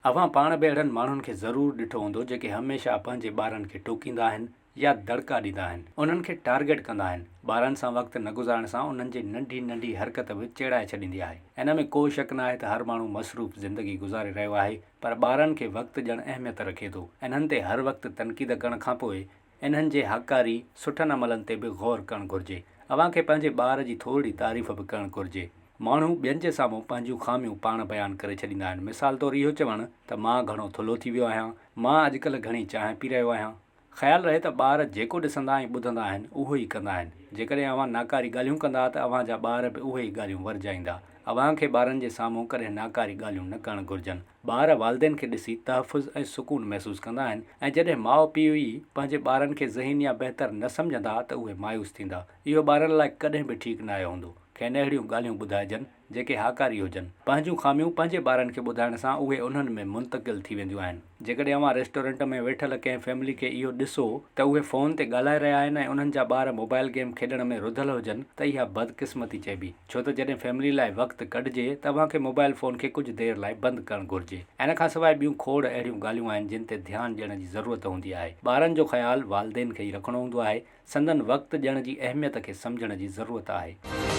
اوهان پاڻ به اهڙن ماڻهن کي ضرور ڏٺو هوندو جيڪي هميشه پنهنجي ٻارن کي ٽوڪيندا آهن يا دڙڪا ڏيندا آهن، انهن کي ٽارگيٽ ڪندا آهن. ٻارن سان وقت نه گذارڻ سان انهن جي ننڍي ننڍي حرڪت به چيڙائي ڇڏيندي آهي. ان ۾ ڪو شڪ ناهي ته هر ماڻهو مصروف زندگي گذاري رهيو آهي پر ٻارن کي وقت ڏيڻ اهميت رکي ٿو. انهن تي هر وقت تنقيد ڪرڻ کانپوء انهن جي هاڪاري سٺن عملن تي به غور ڪرڻ گهرجي. اوهان کي پنهنجي ٻار جي ٿورڙي تعريف به ڪرڻ گهرجي. ماڻهو ٻين جي سامهون پنهنجون خاميون پاڻ بيان ڪري ڇڏيندا آهن. مثال طور اهو چوڻ ته مان گهڻو ٿلهو ٿي ويو آهيان، مان اڄڪلهه گهڻي چانهه پي رهيو آهيان. خيال رهي ته ٻار جيڪو ڏسندا ۽ ٻڌندا آهن اهو ئي ڪندا آهن. جيڪڏهن اوهان ناڪاري ڳالهيون ڪندا ته اوهان جا ٻار به اهي ئي ڳالهيون ورجائيندا. اوهان کي ٻارن جي سامهون ڪڏهن ناڪاري ڳالهيون نه ڪرڻ گهرجن. ٻار والدين کي ڏسي تحفظ ۽ سڪون محسوس ڪندا آهن ۽ جڏهن ماء پيء ئي پنهنجي ٻارن کي ذهين يا بهتر نه سمجهندا ته اهي مايوس ٿيندا. اهو ٻارن لاء ڪڏهن به ٺيڪ ناهي هوندو. کين اهڙيون ڳالهيون ٻڌائجن جيڪي هاڪاري هجن. پنهنجون خاميون پنهنجي ٻارن کي ٻڌائڻ سان اهي انهن ۾ منتقل ٿي وينديون آهن. جيڪڏهن اوهان ريسٽورنٽ ۾ ويٺل ڪنهن فيملي کي اهو ڏسو ته اهي فون تي ڳالهائي رهيا آهن ۽ انهن جا ٻار موبائل گيم کيڏڻ ۾ رڌل هجن ته اها بدقسمتي چئبي. ڇو ته جڏهن فيملي لاء وقت ڪڍجي ته اوهان کي موبائل فون کي ڪجهه دير لاء بند ڪرڻ گهرجي. ان کان سواء ٻيون کوڙ اهڙيون ڳالهيون آهن جن تي ڌيان ڏيڻ جي ضرورت هوندي آهي. ٻارن جو خيال والدين کي ئي رکڻو هوندو آهي. سندن وقت ڏيڻ جي اهميت کي سمجهڻ جي ضرورت آهي.